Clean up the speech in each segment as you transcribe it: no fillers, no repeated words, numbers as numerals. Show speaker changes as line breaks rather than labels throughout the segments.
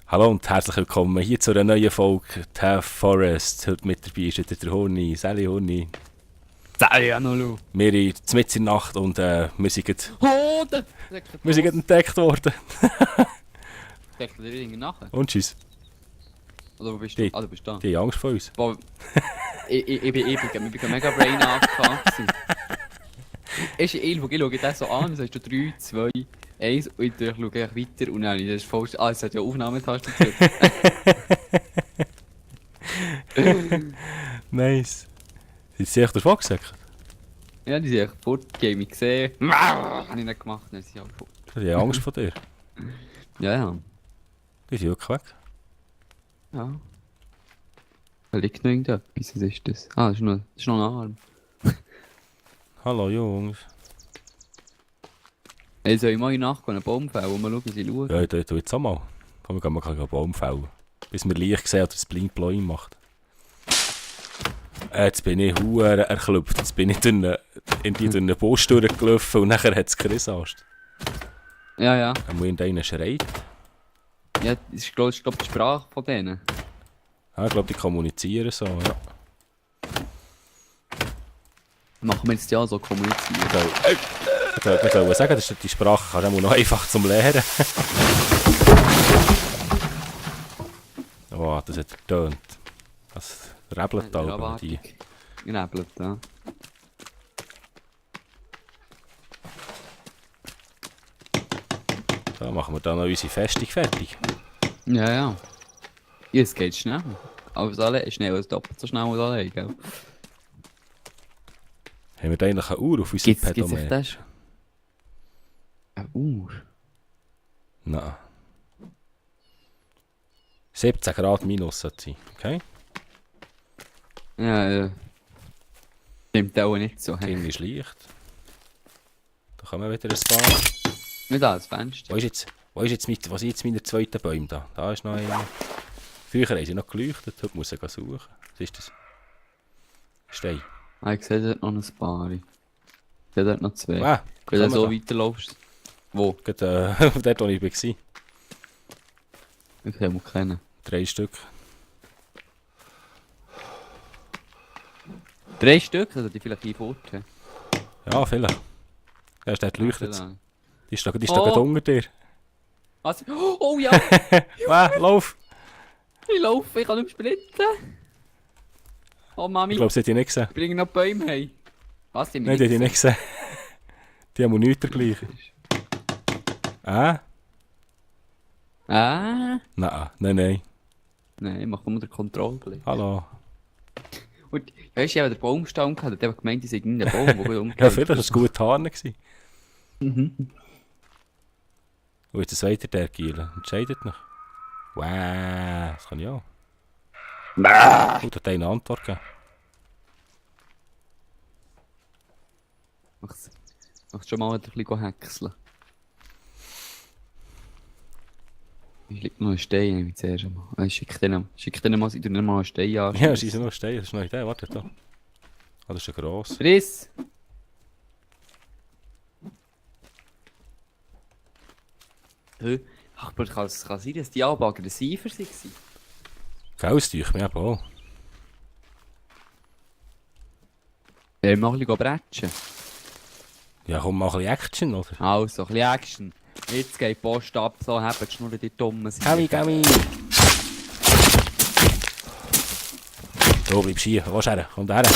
Hallo und herzlich willkommen hier zu einer neuen Folge Half Forest. Heute mit dabei ist wieder der Huni, Sally Huni.
Ja, noch Lu.
Wir sind mitten in der Nacht und wir sind
Hoden!
entdeckt worden.
Steckt dir irgendwie nachher?
Und tschüss.
Oder wo bist
Die-
du? Ah, du bist da.
Die haben Angst vor uns.
Boah, ich bin mega brain angefasst. Ich schaue das so an, dann sagst du 3, 2, 1 und ich schaue gleich weiter und dann ist voll... Ah, es hat ja Aufnahmetaste gedrückt.
Nice. Sind sie echt davon gesagt?
Ja, die sind echt fort, die haben mich gesehen. Habe ich nicht gemacht, dann sind sie halt fort.
Die haben Angst vor dir.
Ja.
Die sind wirklich weg.
Ja. Da liegt noch irgendetwas, was ist das? Ah, das ist noch ein Arm.
Hallo Jungs.
Ey, soll ich mal in der Nacht einen Baum fällen und mal schauen, wie sie schauen?
Ja, ich tu jetzt auch mal. Komm, wir gehen mal einen Baum fällen. Bis wir Licht sehen, dass es Blink Bloin macht. Jetzt bin ich verdammt erklüpft. Jetzt bin ich durch einen Busch durchgelaufen und nachher hat es Chrisast.
Ja, ja.
Dann muss irgendeiner schreit.
Ja, das ist glaub ich die Sprache von denen.
Ja, ich glaube, die kommunizieren so, ja.
Machen wir jetzt ja so kommunizieren.
Ich wollte sagen, das ist die Sprache kannst du auch noch einfach zum Lernen. Oh, das hat getönt. Das rebelt da über die.
Genebelt, ja.
Da machen wir dann noch unsere Festung fertig.
Ja, ja. Ja, es geht schnell. Aber es allein schnell, es doppelt so schnell als allein, gell?
Haben wir da eigentlich eine Uhr auf unserem
Gibt's sich
Pedometer?
das schon? Eine Uhr?
Nein. 17 Grad minus sollte es sein, okay?
Ja, ja. Stimmt auch nicht so. Hey.
Drin ist Licht. Da kommen wieder ein paar.
Nicht da, das Fenster.
Was sind jetzt meine zweiten Bäume da? Da ist noch einer. Früher haben sie noch geleuchtet, heute muss ich suchen. Was ist das? Stein.
Ah, ich sehe dort noch ein paar. Ich sehe dort noch zwei.
Ah,
Wenn du so
da.
weiterlaufst. Wo?
Gerade, dort, wo ich war.
Ich kann mal kennen.
3 Stück.
3 Stück, also die vielleicht ein fort. He?
Ja, vielleicht. Ja, dort leuchtet es.
Vielleicht.
Die ist da
Oh.
gerade unter dir.
Was? Oh ja!
Lauf!
Ich laufe, ich kann nicht mehr sprinten. Oh Mami,
Ich glaube, sie hat die nicht gesehen.
bringen noch Bäume heim. Was, die haben
Nein,
mich
die hat die nicht gesehen. Die haben nichts dergleichen.
Ah?
Nein.
Nein, mach nur den Kontrollblick.
Hallo.
Und weißt du, ich habe den Baumstamm gehabt, der hat gemeint, ich sei in der Baum, der gut umgeht.
Ja, vielleicht war es gut Haaren.
Mhm.
Wo ist das weiter der Gielen? Entscheidet noch. Wow, das kann ich auch. Gut, hat eine Antwort gegeben.
Machst schon mal ein bisschen häckseln. Ich leg noch einen Stein ein, zuerst einmal. Ich schick denen mal, ich tu ihnen mal einen Stein an.
Ja, sie sind noch stehen, das ist noch eine Idee. Warte da. Ah, das ist ja gross.
Friss! Ach, aber kann es sein, dass die Alben aggressiver waren?
Gell, das tue ich mir eben auch.
Wir machen ein bisschen bretschen.
Ja, komm, mach ein bisschen Action, oder?
Also, ein bisschen Action. Jetzt geht die Post ab, so haben die Schnurren die dummen
Gami. So, bleibst hier. Wo ist er? Komm da her.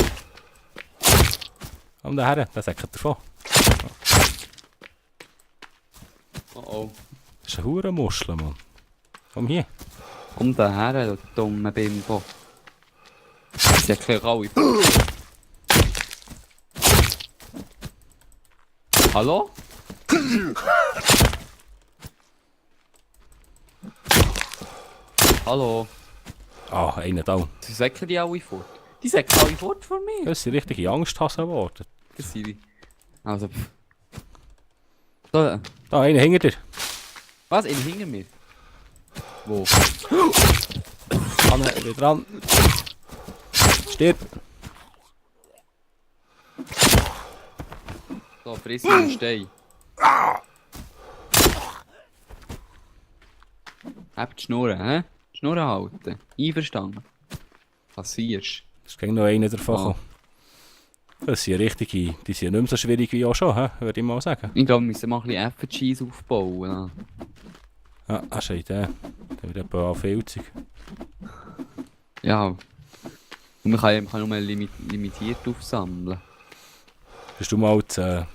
Komm da her, der sagt davon.
Oh oh.
Das ist eine Hurenmuschel, Mann. Komm hier.
Komm daher, du dumme Bimbo. Sie hat gleich alle. Hallo? Hallo?
Ah, einer down.
Sie säckeln die alle fort. Die säckeln alle fort von mir.
Das sind richtige Angsthasen geworden.
Das sind die. Also, pff. So,
Da, einer hinter dir.
was? Einer hinter mir? Wo?
Anne, wieder dran. Stirb.
So, friss den Stein. Habt die Schnurren, hä? Die Schnurren halten. Einverstanden. Passierst.
Es ist gegen noch einer davon
Ah.
gekommen. Das sind richtige, die sind nicht mehr so schwierig wie auch schon, würde ich mal sagen.
Ich glaube, wir müssen mal ein bisschen FGs aufbauen.
Ja, hast du eine Idee? Da wird etwa auch 40.
Ja. Und man kann nur limitiert aufsammeln.
Hast du mal das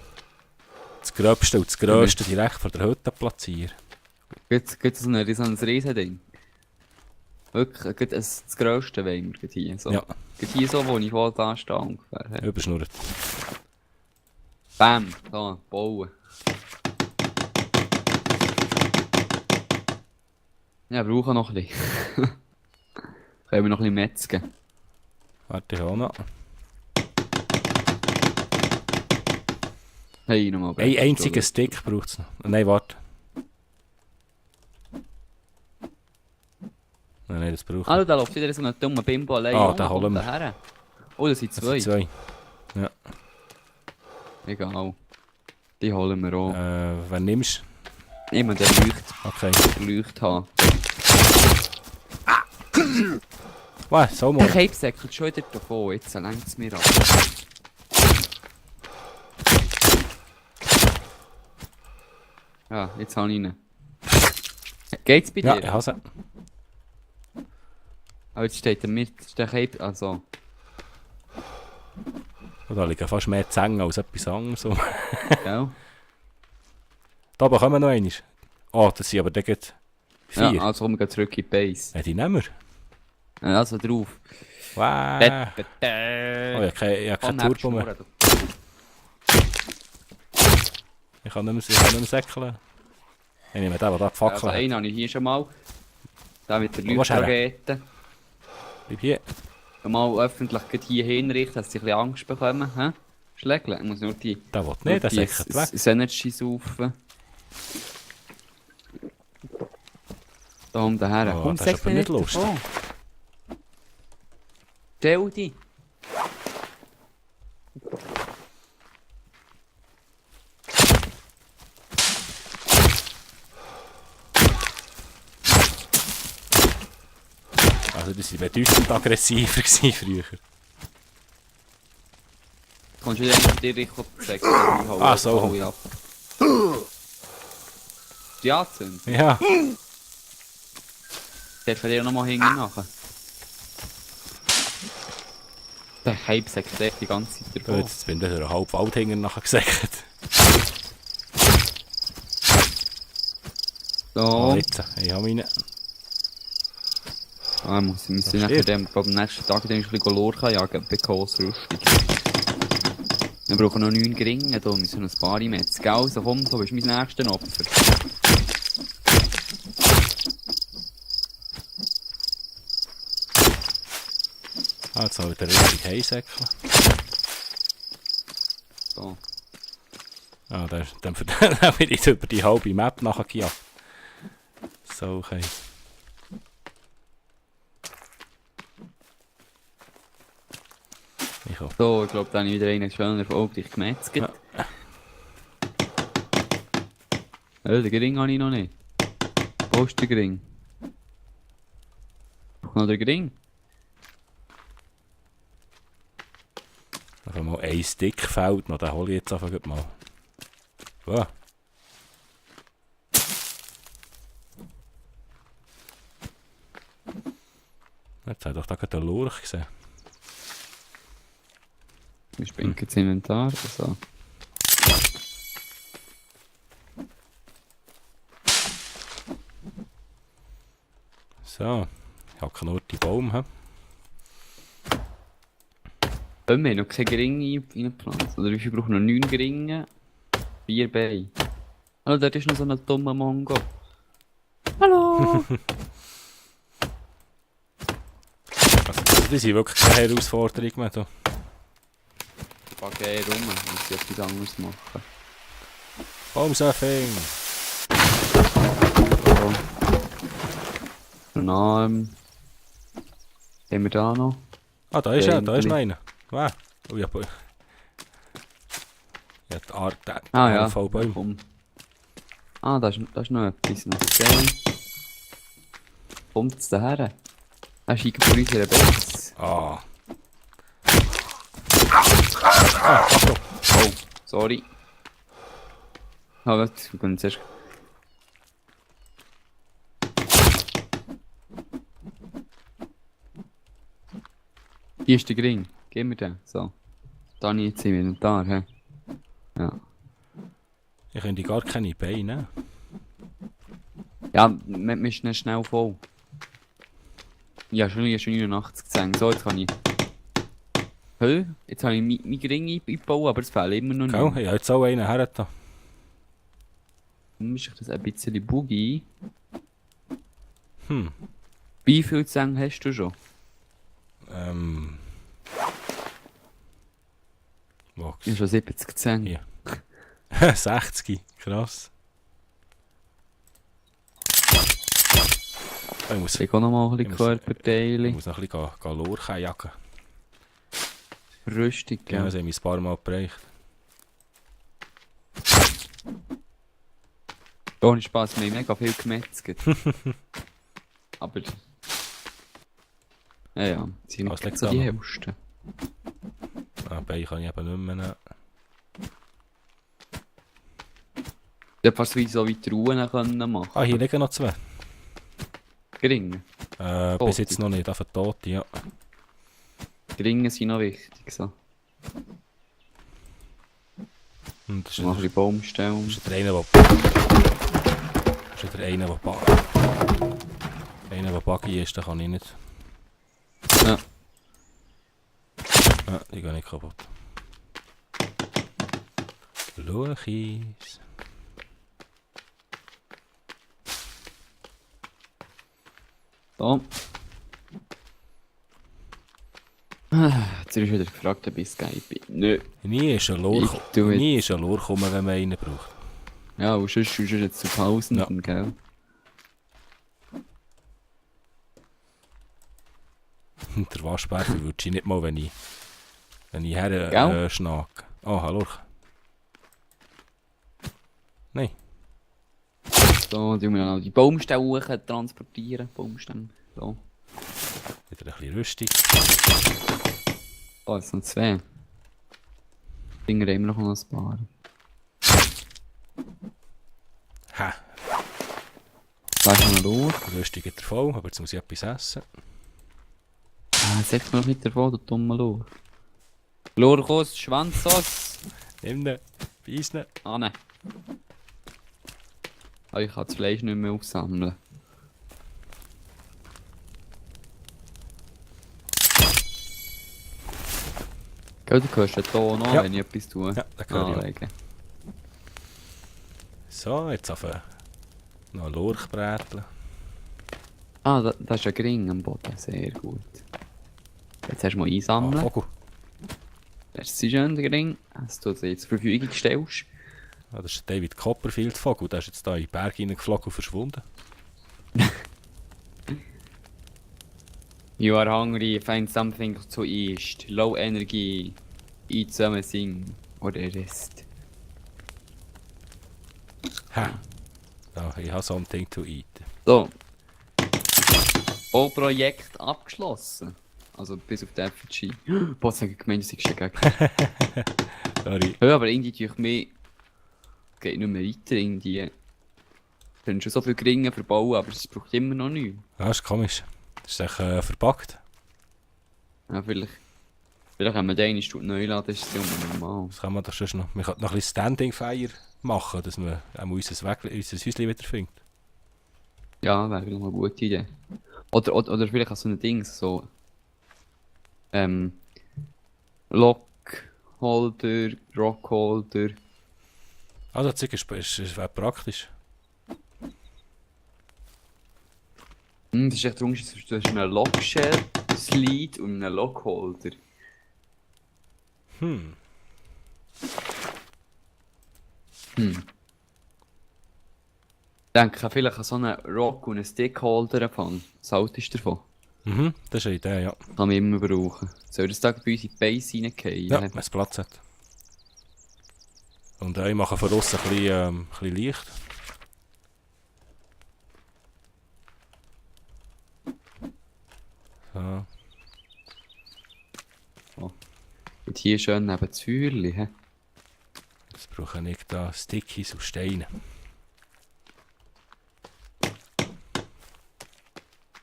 Gröbste und das Grösste direkt vor der Hütte platzieren?
Gibt es so ein Riesending? Wirklich, das Grösste wollen wir hier. So.
Ja.
Hier so, wo ich vorher da stehe ungefähr. He?
Überschnurrt.
Bam, da, bauen. Ja, brauchen noch ein bisschen. Können wir noch ein bisschen metzgen.
Warte, ich auch noch.
Hey, nochmal.
Ein einzigen Stick braucht es noch. Nein, warte. Nein, das braucht
Ah, da läuft wieder so ein dummer Bimbo allein.
Ah, den holen wir.
Daher. Oh, das sind
das
zwei.
sind zwei.
Egal. Die holen wir auch.
Wen nimmst
Immer der
du? Okay.
Leucht haben.
Was? So
Der
mal.
Cape säckelt schon wieder davon, jetzt lenkt es mir ab. Ja, jetzt habe ich ihn. Geht's bei
Ja,
dir?
ich habe sie.
Aber jetzt steht er mit, der Cape, also...
Und da liegen fast mehr Zänge als etwas anderes. So.
Gell?
Da oben kommen noch einmal. Oh, das sind aber dann gleich 4.
Ja, also kommen wir zurück in die Base.
Ja, die nehmen wir.
Also drauf.
Wow. Oh, ich habe keinen Turbo mehr. Ich kann nicht mehr säckeln. Ich nehme den, der da gefackelt
Also
hat.
einen habe ich hier schon mal. Da mit der
Wo willst du her?
Leuchtrakete.
Bleib hier.
Mal öffentlich gerade hier hinrichten, dass sie ein bisschen Angst bekommen. Hä? Schlägeln. Ich muss nur die...
Der will nicht, der säckelt weg.
Das Energy saufen. Da um daher.
Oh,
Komm,
das ist
sag
aber
mir
nicht
nicht
lustig.
davon. Stell dich.
Also die waren bedeutend aggressiver gewesen früher.
Kommst du dann dir richtig gesagt?
Ah, so.
Ja. Die anzünden?
Ja.
Der kann dir nochmal hinten nachher. Der Hype sagt echt die ganze Zeit
Gut,
davon.
jetzt bin ich durch einen halben Wald hinten nachher gesäckelt.
So.
Oh, jetzt, ich habe meine.
Ah, wir müssen
Das
nachher
stimmt.
dem, glaub, am nächsten Tag dann ein bisschen Lorca jagen, Bekos-Rüstung. Wir brauchen noch 9 Gringen, da müssen wir noch ein paar Metz. Gell, also komm, du bist mein nächstes Opfer.
Ah, jetzt soll ich den richtig heimsäckeln.
So.
Ah, dann bin ich über die halbe Map nachher gejagt. So, okay. Ich hoffe.
So, ich glaube, dann habe ich wieder einen schön erfolgreich gemetzelt.
Ja.
Den Gring habe ich noch nicht. Wo ist der Gring? Noch der Gring?
Einfach mal ein Stick fällt noch, den hole ich jetzt einfach mal. Wow. Jetzt hat doch da gerade einen Lurch gesehen.
Wir springen jetzt Inventar. Also.
So, ich habe nur die Baum. He?
Wir haben noch keine Gringe reingepflanzt. Oder wie viel brauchen wir noch? 9 Gringe, 4 Beine. Hallo, dort ist noch so ein dummer Mongo. Hallo!
Also, die sind wirklich keine Herausforderung mehr. Da.
Ich packe eher rum, muss ich etwas anderes machen.
Baumsurfing!
So. Ein Arm. Haben wir da noch?
Ah, da ist
Ja,
er, da ist
nicht.
noch einer. Wow. Oh, ja, ja, die Art, der
Ah ja,
Vollbäume.
komm. Ah, da ist noch etwas. Noch. Okay. Kommt es daher? Er ist von unserer Base.
Ah.
Oh, sorry. Ah, warte, wir können zuerst... Hier ist der Gring. Gib mir den. So. Da nicht jetzt im Inventar, hä? Ja.
Ich könnte gar keine Beine.
Ja, man ist nicht schnell voll. Ja, schon 89 gesehen. So, jetzt kann ich... Hä? Jetzt habe ich meinen Gring eingebaut, aber es fehlen immer noch
Gell?
nicht.
Ich habe jetzt auch einen her da.
Dann ist das ein bisschen buggy.
Hm.
Wie viel Zähne hast du schon?
Wo?
Ich habe schon 70 Zähne.
Hier. 60. Krass. Ich muss,
Ich auch noch mal ein
Ich
bisschen
muss-
Körperteile.
ich muss noch ein bisschen Lurchen jagen.
Rüstung,
Ja,
ja.
das haben wir ein paar Mal gebracht.
Ohne Spaß, wir haben mega viel gemetzelt. Aber... Ja, sie sind
Was
nicht
liegt
so
da
die
noch?
Hälfte.
Beine kann ich eben nicht mehr nehmen.
Ich hätte fast wie so wie die Ruhen können machen.
Ah, hier liegen noch zwei.
Geringe.
Bis
Tote.
jetzt noch nicht, einfach Tote, ja.
Geringe sind noch wichtig. So.
Und das ist,
Noch ein bisschen Baumstämme.
das ist der eine, der buggy ist, den kann ich nicht.
Ja.
Ah, die gehen nicht kaputt. Lurchis.
So. Jetzt ist wieder gefragt, ob ich Skype bin. Nö.
Nie ist ein Lurch,
Ich tu jetzt-
nie ist ein Lurch rum, wenn man einen braucht.
Ja, und sonst ist jetzt zu Tausenden, gell?
Der Waschbär verwirrt sich nicht mal, wenn ich
Gell?
her schnacke. Oh, hallo. Nein.
So, die wir noch die Baumstämme hoch transportieren. Baumstämme. So.
Wieder ein bisschen rüstig.
Oh, jetzt sind zwei. Dinger haben wir noch ein paar.
Ha,
Da ist noch los.
rüstig geht er voll, aber jetzt muss ich etwas essen.
Ah, sag mir noch nicht davon, du dummer Lor. Lorkos, Schwanzos.
Nimm ihn, beiß ihn.
Ah, ne. Ah, ich kann das Fleisch nicht mehr aufsammeln. Gell, du hörst den Ton an,
Ja.
wenn ich etwas tue.
Ja, den höre ich auch.
Anlegen.
So, jetzt auf noch ein Lurchbrätchen.
Ah, da ist ein Gring am Boden, sehr gut. Jetzt hast du mal
Ah,
einsammeln.
Vogel.
Das ist schön, der Gring. Das du dir jetzt zur Verfügung stellst.
Ah, das ist der David Copperfield Vogel, der ist jetzt da in den Berg hineingeflogen und verschwunden.
You are hungry, find something to eat. Low energy, eat something. Oder rest.
Ha. Ja, ich habe something to eat.
So. Projekt abgeschlossen. Also bis auf den FG. Boah, jetzt habe ich gemeint, das ist schon gegen.
Sorry.
Ja, aber irgendwie tue ich mehr. Geht nicht mehr weiter irgendwie. Wir können schon so viel Gringe verbauen, aber es braucht immer noch nichts.
Ja, ist komisch. Das ist echt verpackt.
Ja, vielleicht wenn man den einmal neu laden, ist es ja immer normal.
Das kann man doch schon noch. Man kann noch ein bisschen Standing Fire machen, dass man auch unser Häuschen wiederfindet.
Ja, wäre noch eine gute Idee. Oder vielleicht auch so ein Ding, so... Lockholder, Rockholder.
Also das Zeug ist praktisch.
Das ist echt der Unterschied zwischen einem Lockshell, Slide und einem Lockholder.
Hm.
Ich denke vielleicht an so einen Rock- und einen Stickholder fangen. Was haltest du davon?
Mhm, das ist eine Idee, ja.
Kann man immer brauchen. Soll das da bei uns in die Base reingehen?
Ja, wenn es Platz hat. Und ich mache von außen ein bisschen Licht. So.
Und hier schön neben das Feuerchen, hä?
Jetzt brauche ich da Stickies und Steine.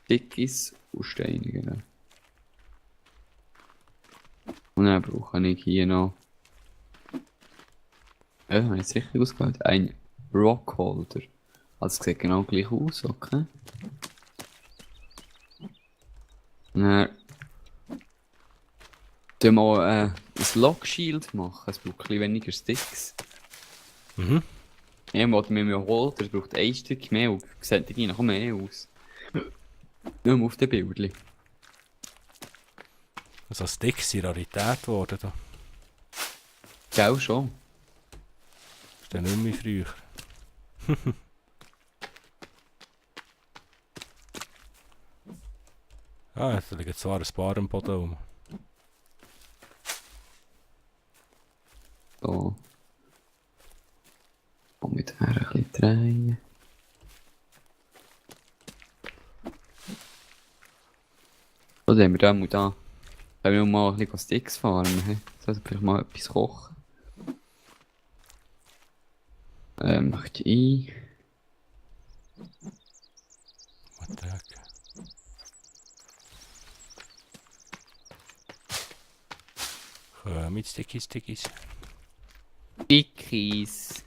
Dickes und Steine, genau. Und dann brauche ich hier noch... habe ich es richtig ausgewählt? Ein Rockholder. Also es sieht genau gleich aus, okay. Und dann... tun wir ein Lock-Shield machen, es braucht ein bisschen weniger Sticks.
Mhm.
Ich wollte mir einen Holder, es braucht ein Stück mehr und sieht irgendwie noch mehr aus. Nur auf den Bildchen.
Also Sticks sind Rarität geworden da.
Gell, schon.
Ist ja nicht mehr wie früher. Ah, da liegen zwar ein paar am Boden rum.
So. Und mit her ein bisschen drehen. So, dann haben wir da mal da. Können wir mal ein bisschen Sticks farmen, he? Also vielleicht mal etwas kochen. Möchte ich
What the heck? Mit Stickies, Stickies.
Dickies.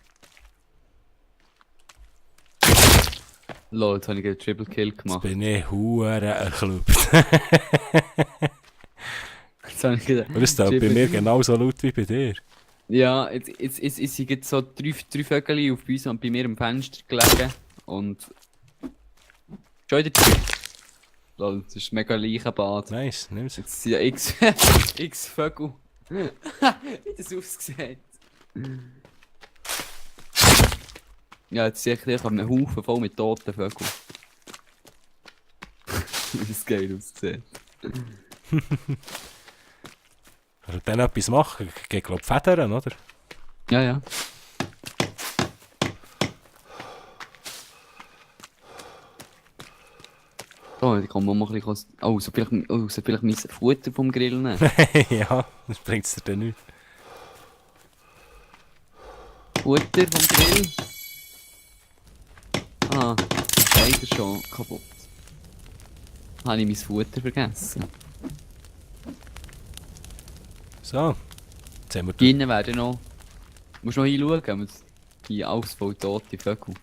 Lol, jetzt habe ich einen Triple Kill
Jetzt
gemacht.
bin ich hure erklüpft.
Jetzt habe ich gedacht,
Und es tut bei mir genauso laut wie bei dir.
ja, jetzt sind jetzt so drei Vögel auf uns und bei mir am Fenster gelegen. Und... schon wieder drei. Lol, das ist ein mega Leichenbad.
Nice, nimm's.
Jetzt sind ja x, x Vögel. Wie das aussieht. Ja, jetzt sehe ich einen Haufen voll mit toten Vögeln. Wie das geil aussieht.
Kannst du dann etwas machen? Ich glaube Federn, oder?
Ja, ja. So, ich kann mal ein bisschen... Oh, so vielleicht mein Futter vom Grill nehmen.
Ja, das bringt es dir dann nicht.
Futter vom Grill? Ah, leider schon kaputt. Habe ich mein Futter vergessen.
So, jetzt haben wir
Hier innen werden noch... Musst noch hinschauen, hier alles voll tote Vögel.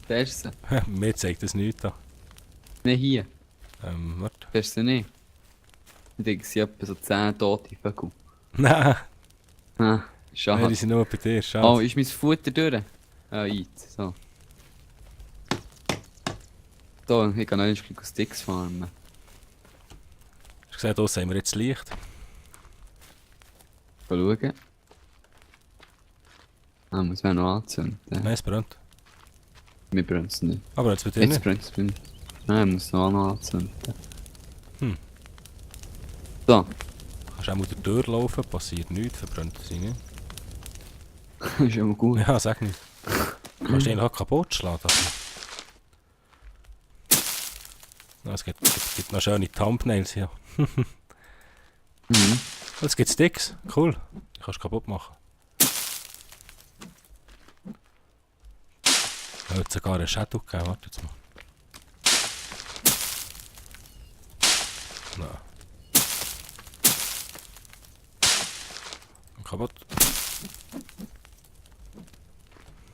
Siehst du sie?
Mir zeigt das nichts an.
Nicht hier.
Warte.
Siehst du sie nicht? Ich denke, es sind etwa so 10 tote Vögel.
Nein,
Ah,
die
schade.
sind nur bei dir, schade.
Oh, ist mein Futter durch? Ah, jetzt. So. So, ich kann noch ein bisschen Sticks farmen.
Hast du gesehen, draussen haben wir jetzt Licht.
Mal schauen. Ah, muss man noch anzünden.
Nein, es brennt.
Mir brennt es nicht.
Aber jetzt bei dir
Jetzt
nicht.
brennt es bei mir. Nein, muss noch anzünden.
Hm.
So.
Kannst auch mal durch die Tür laufen, passiert nichts, verbrennt sie nicht.
Ist ja mal gut.
Ja, sag nicht. Kannst du eigentlich auch kaputt schlagen. Also. Ja, es gibt noch schöne Thumbnails hier.
Mhm.
Es gibt Sticks, cool. Die kannst du kaputt machen. Da hat sogar einen Shadow gegeben, warte jetzt mal. Nein. Kaputt.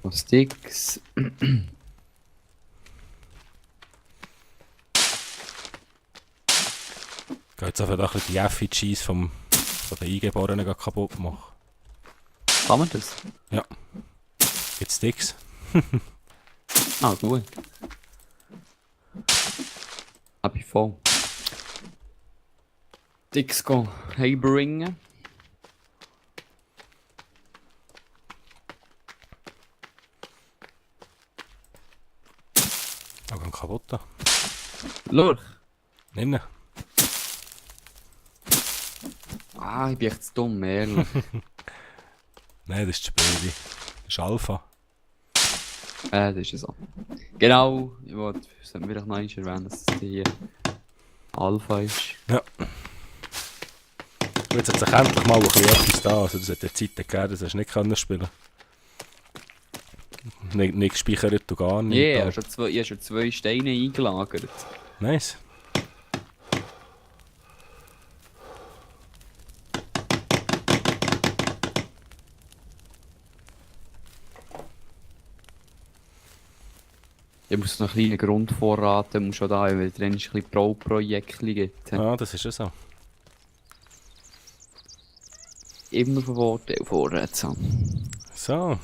So Sticks.
Geht jetzt einfach ein bisschen die Effigies von den Eingeborenen kaputt machen.
Kann man das?
Ja. Gibt Sticks.
Ah, gut. Hab ich voll. Sticks gehen heimbringen.
Da gehen kaputt. Da.
Lurch.
Nimm ihn.
Ah, ich bin echt zu dumm, ehrlich.
Nein, das ist das Baby. Das ist Alpha.
Das ist so. Genau, ich wollte vielleicht noch einmal erwähnen, dass es hier Alpha ist.
Ja. Jetzt hat sich endlich mal ein bisschen etwas da. Also das hat der Zeit gegeben, das hast du nicht können spielen. Nicht gespeichert und gar nicht.
Ja, ich habe schon 2 Steine eingelagert.
Nice.
Ich muss noch einen kleinen Grundvorrat, muss schon da, weil drin ein bisschen Pro-Projekte gibt.
Ja, das ist ja so.
Immer von Vorteil Vorräte zu haben.
So.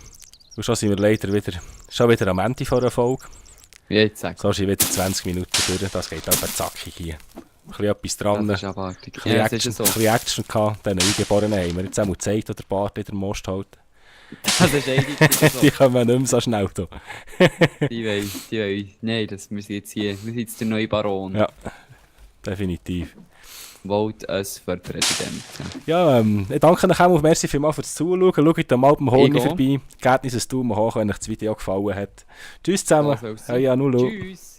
Und schon sind wir leider wieder am Ende von einer Folge.
Ja, jetzt sag
So sind wieder 20 Minuten durch. Das geht einfach zackig hier. Ein bisschen etwas dran.
das ist abartig.
Ein bisschen
Ja,
Action,
das ist so.
ein bisschen Action gehabt. Diesen Eingeborenen haben wir jetzt auch mal gezeigt, wo der Bart in der Most hält.
Das ist eindeutig so.
Die kommen nicht mehr so schnell da.
Die wollen. Nein, wir sind jetzt der neue Baron.
Ja, definitiv.
Vote us für Präsidenten.
Ja, ich danke euch auch. Merci vielmals fürs Zuschauen. Schaut am Alpen Horni
Ego.
vorbei. Gebt uns ein Daumen hoch, wenn euch das Video gefallen hat. Tschüss zusammen.
So soll's sein.
Euer Nulu.
Tschüss.